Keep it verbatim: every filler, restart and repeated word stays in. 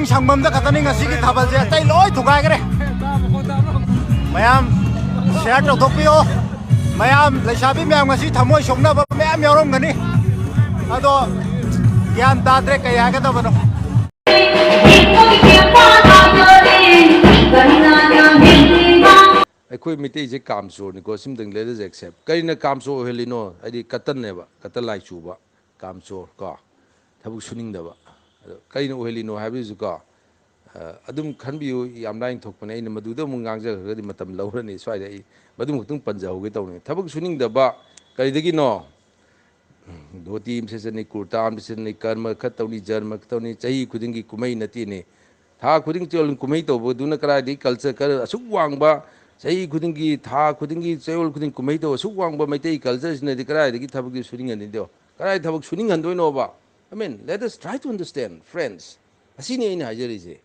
ꯁꯪꯐꯝꯗ ꯈꯛꯇꯅꯤ ꯉꯁꯤꯒꯤ ꯊꯥꯕꯜꯁꯦ, ꯑꯇꯩ ꯂꯣꯏ ꯊꯨꯒꯥꯏꯈ꯭ꯔꯦ꯫ ꯃꯌꯥꯝ ꯁꯤꯌꯥꯔ ꯇꯧꯊꯣꯛꯄꯤꯌꯣ꯫ ꯃꯌꯥꯝ ꯂꯩꯁꯥꯕꯤ ꯃꯌꯥꯝ ꯉꯁꯤ ꯊꯃꯣꯏ ꯁꯣꯛꯅꯕ ꯃꯌꯥꯝ ꯌꯥꯎꯔꯝꯒꯅꯤ꯫ ꯑꯗꯣ ꯒ꯭ꯌꯥꯟ ꯇꯥꯗ꯭ꯔꯦ ꯀꯩ ꯍꯥꯏꯒꯗꯕꯅꯣ꯫ ꯑꯩꯈꯣꯏ ꯃꯩꯇꯩꯁꯦ ꯀꯥꯝꯆꯣꯔꯅꯤꯀꯣ, ꯁꯤꯝꯇꯪ let us accept꯫ ꯀꯔꯤꯅ ꯀꯥꯝꯆꯣꯔ ꯑꯣꯏꯍꯜꯂꯤꯅꯣ? ꯍꯥꯏꯗꯤ ꯀꯇꯟꯅꯦꯕ, ꯀꯇꯟ ꯂꯥꯏ ꯆꯨꯕ, ꯀꯥꯝꯆꯣꯔ ꯀꯣ, ꯊꯕꯛ ꯁꯨꯅꯤꯡꯗꯕ꯫ ꯑꯗꯣ ꯀꯔꯤꯅ ꯑꯣꯏꯍꯜꯂꯤꯅꯣ ꯍꯥꯏꯕꯁꯤꯁꯨ ꯀꯣ, ꯑ, ꯑꯗꯨꯝ ꯈꯟꯕꯤꯌꯨ, ꯌꯥꯝ ꯂꯥꯏꯅ ꯊꯣꯛꯄꯅꯦ꯫ ꯑꯩꯅ ꯃꯗꯨꯗ ꯑꯃꯨꯛ ꯉꯥꯡꯖꯈ꯭ꯔꯒꯗꯤ ꯃꯇꯝ ꯂꯧꯔꯅꯤ, ꯁ꯭ꯋꯥꯏꯗ ꯑꯩ ꯃꯗꯨꯃꯈꯛꯇꯪ ꯄꯟꯖꯍꯧꯒꯦ ꯇꯧꯕꯅꯤ꯫ ꯊꯕꯛ ꯁꯨꯅꯤꯡꯗꯕ ꯀꯔꯤꯗꯒꯤꯅꯣ? ꯙꯣꯇꯤ ꯑꯃ ꯁꯦꯠꯆꯅꯤ, ꯀꯨꯔꯇꯥ ꯑꯃ ꯁꯦꯠꯆꯅꯤ, ꯀꯔꯃ ꯈꯔ ꯇꯧꯅꯤ, ꯖꯔꯃ ꯈꯔ ꯇꯧꯅꯤ, ꯆꯍꯤ ꯈꯨꯗꯤꯡꯒꯤ ꯀꯨꯝꯍꯩ ꯅꯠꯇꯦꯅꯦ꯫ ꯊꯥ ꯈꯨꯗꯤꯡ ꯆꯌꯣꯜ ꯀꯨꯝꯍꯩ ꯇꯧꯕꯗꯨꯅ ꯀꯗꯥꯏꯗꯒꯤ ꯀꯜꯆꯔ, ꯀꯜꯆꯔ ꯑꯁꯨꯛ ꯋꯥꯡꯕ, ꯆꯍꯤ ꯈꯨꯗꯤꯡꯒꯤ, ꯊꯥ ꯈꯨꯗꯤꯡꯒꯤ, ꯆꯌꯣꯜ ꯈꯨꯗꯤꯡ ꯀꯨꯝꯍꯩ ꯇꯧꯕ ꯑꯁꯨꯛ ꯋꯥꯡꯕ ꯃꯩꯇꯩ ꯀꯜꯆꯔꯁꯤꯅꯗꯤ ꯀꯗꯥꯏꯗꯒꯤ ꯊꯕꯛꯇꯤ ꯁꯨꯅꯤꯡꯍꯟꯅꯤꯡꯗꯣ? ꯀꯗꯥꯏ ꯊꯕꯛ ꯁꯨꯅꯤꯡꯍꯟꯗꯣꯏꯅꯣꯕ? I mean, let us try to understand, friends꯫ ꯑꯁꯤꯅꯤ ꯑꯩꯅ ꯍꯥꯏꯖꯔꯤꯁꯦ꯫